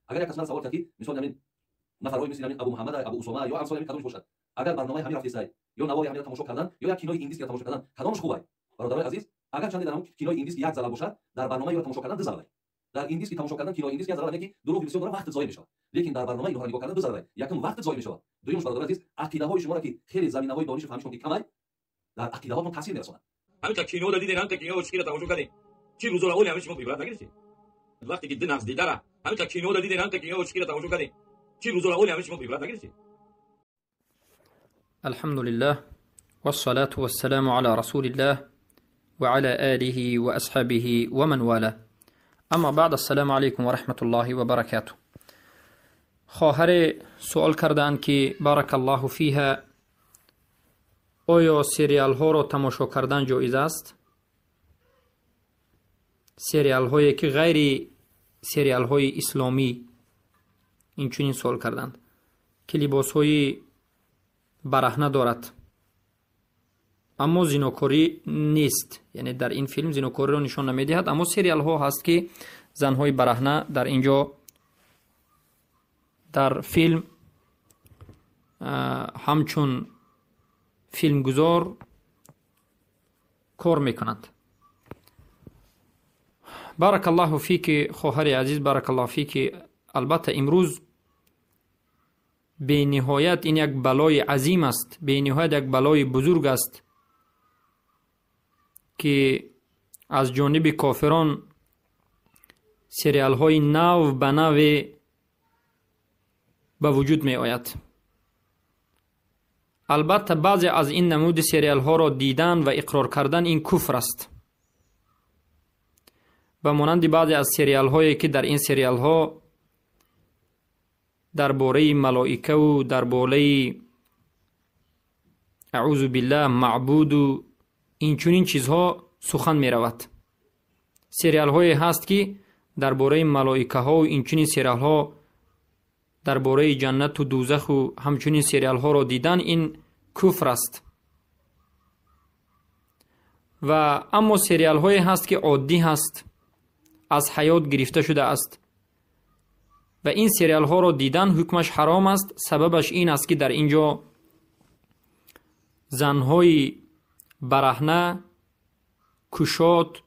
Агар як кас савол кард, ки мисол ҳамин нафарҳои мисли ҳамин Абу Муҳаммад, Абу Усома ё амсоли ҳамин кадомаш бошад, агар барномаи ҳамин рафтесай ё навори ҳаминро тамошо кардан ё як кинои индискиро тамошо кардан, кадомаш хубай? Бародарои азиз, агар чанде дар ҳамон кинои индиски як залал бошад, дар барномаи ёро тамошо кардан ду залалай. Дар индиски тамошо кардан, кинои индиски як залал ки дурӯғи бисёр дорад, вақт зоя мешавад. Лекин дар барномаи инҳоро нигоҳ кардан ду залалай. Якум, вақт зоя мешавад. Дуюмаш, бародарои азиз, ақидаҳои шуморо, ки хеле заминаҳои донишу фаҳмишон ки камай, дар ақидаҳотон таъсир мерасонад. Ҳамин кино дидед, ҳамин кино чиро тамошо кардед, чӣ рӯзоро оли ҳамин шумо ибрат нагирифтед? Вақте ки ду нафс дидара, ҳамин кино дидед, ҳамин кино чиро тамошо кардед, чӣ рӯзоро оли ҳамин шумо ибрат нагирифтед? الحمد لله والصلاة والسلام على رسول الله وعلى آله وأصحابه ومن والاه. اما بعد، السلام علیکم و رحمت الله و برکاته. خواهر سوال کردند که بارک الله فیها، آیا سریال ها را تماشا کردن جایز است؟ سریال هایی که غیر سریال های اسلامی، این چنین سوال کردند که لباس های برهنه دارد اما زیناکاری نیست، یعنی در این فیلم زیناکاری را نشان نمیدهد، اما سریال ها هست که زنهای برهنه در اینجا در فیلم همچون فیلمگذار کار میکنند. بارک الله فیک خواهر عزیز، بارک الله فیک. البته امروز به نهایت این یک بلای عظیم است، به نهایت یک بلای بزرگ است که از جانب کافران سریال های نو به نو به وجود می آید. البته بعضی از این نمود سریال ها را دیدن و اقرار کردن این کفر است، و مانند بعضی از سریال هایی که در این سریال ها درباره ملائکه و درباره اعوذ بالله معبود و این چنین چیزها سخن می رود. سریال های هست که درباره ملائکه ها و این چنین سریال ها، درباره جنت و دوزخ و همچنین سریال ها را دیدن این کفر است. و اما سریال های هست که عادی هست، از حیات گرفته شده است و این سریال ها را دیدن حکمش حرام است. سببش این است که در اینجا زنهای برهنه کشاد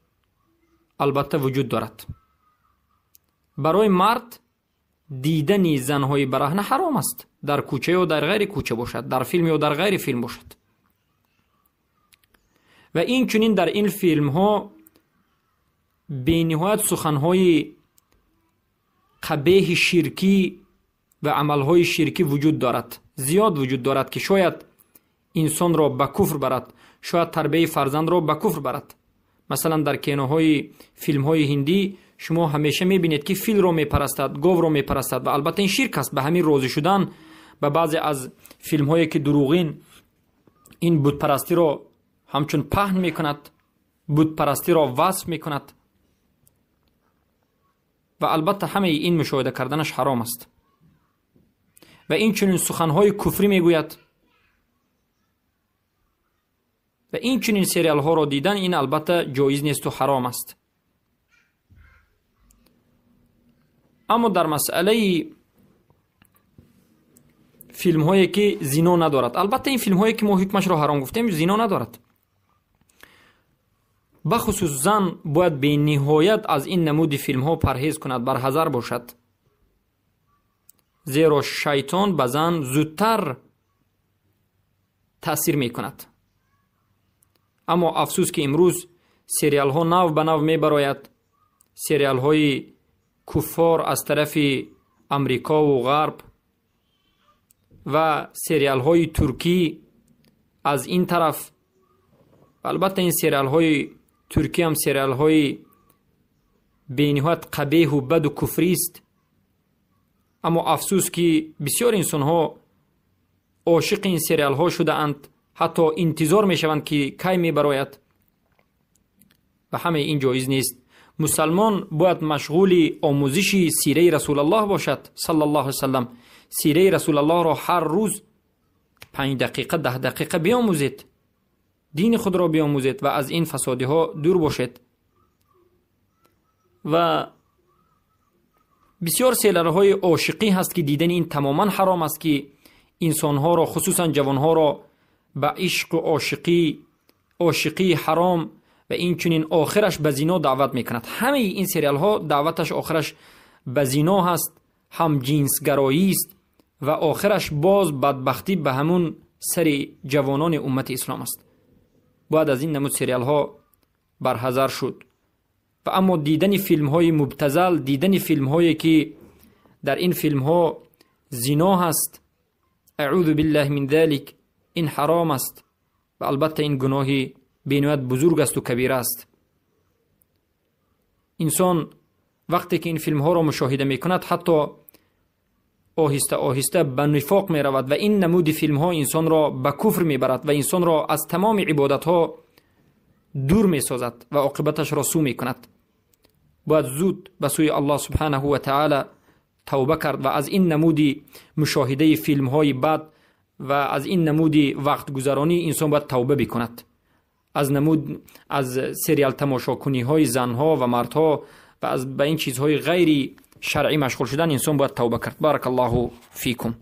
البته وجود دارد. برای مرد دیدن زنهای برهنه حرام است، در کوچه یا در غیر کوچه باشد، در فیلم یا در غیر فیلم باشد. و این چنین در این فیلم ها به نهایت سخنهای قبیح شرکی و عملهای شرکی وجود دارد، زیاد وجود دارد که شاید انسان را به کفر برد، شاید تربیه فرزند را به کفر برد. مثلا در کینوهای فیلم های هندی شما همیشه میبینید که فیل را میپرستد، گاو را میپرستد و البته این شرک است. به همین راضی شدن به بعضی از فیلم هایی که دروغین این بت پرستی را همچون پهن میکند، بت پرستی را وصف میکند و البته همه این مشاهده کردنش حرام است. و این چنین سخنهای کفری میگوید و این چنین سریال ها را دیدن این البته جایز نیست و حرام است. اما در مسئله فیلم هایی که زینا ندارد، البته این فیلم هایی که ما حکمش را حرام گفتیم زینا ندارد. بخصوص زن باید به نهایت از این نمود فیلم ها پرهیز کند، برحذر باشد، زیرا شیطان به زن زودتر تاثیر می کند. اما افسوس که امروز سریال ها نو به نو می براید، سریال های کفار از طرف امریکا و غرب و سریال های ترکی از این طرف. البته این سریال های ترکی هم سریال های بینهایت قبیح و بد و کفری است. اما افسوس که بسیار انسان ها عاشق این سریال ها شده اند، حتی انتظار می شوند که کی می براید و همه این جایز نیست. مسلمان باید مشغول آموزش سیره رسول الله باشد صلی الله علیه وسلم. سیره رسول الله را هر روز 5 دقیقه 10 دقیقه بیاموزید. дини худро биомӯзед ва аз ин фасодиҳо дур бошед. Ва бисёр сериалҳои ошиқӣ ҳаст, ки дидани ин тамоман ҳаром аст, ки инсонҳоро, хусусан ҷавонҳоро ба ишқу ошиқии ҳаром ва инчунин охираш ба зино даъват мекунад. Ҳамаи ин сериалҳо даъваташ охираш ба зино ҳаст, ҳам ҷинсгароист ва охираш боз бадбахтӣ ба ҳамун сари ҷавонони уммати ислом аст. Бояд аз ин намуд сериалҳо барҳазар шуд. Ва аммо дидани филмҳои мубтазал, дидани филмҳое ки дар ин филмҳо зино ҳаст, аъузу биллаҳи мин залик, ин ҳаром аст ва албатта ин гуноҳи бениҳоят бузург асту кабира аст. Инсон вақте ки ин филмҳоро мушоҳида мекунад, ҳатто оҳиста оҳиста ба нифоқ меравад ва ин намуди филмҳо инсонро ба куфр мебарад ва инсонро аз тамоми ибодатҳо дур месозад ва оқибаташро сӯ мекунад. Бояд зуд ба сӯи Аллоҳ субҳанаҳу ва таъала тавба кард ва аз ин намуди мушоҳидаи филмҳои бад ва аз ин намуди вақтгузаронӣ инсон бояд тавба бикунад. Аз намуд аз сериал тамошокуниҳои занҳо ва мардҳо ва аз ба ин чизҳои ғайри шаръӣ машғул шудан инсон бояд тавба кард. Баракаллоҳу фикум.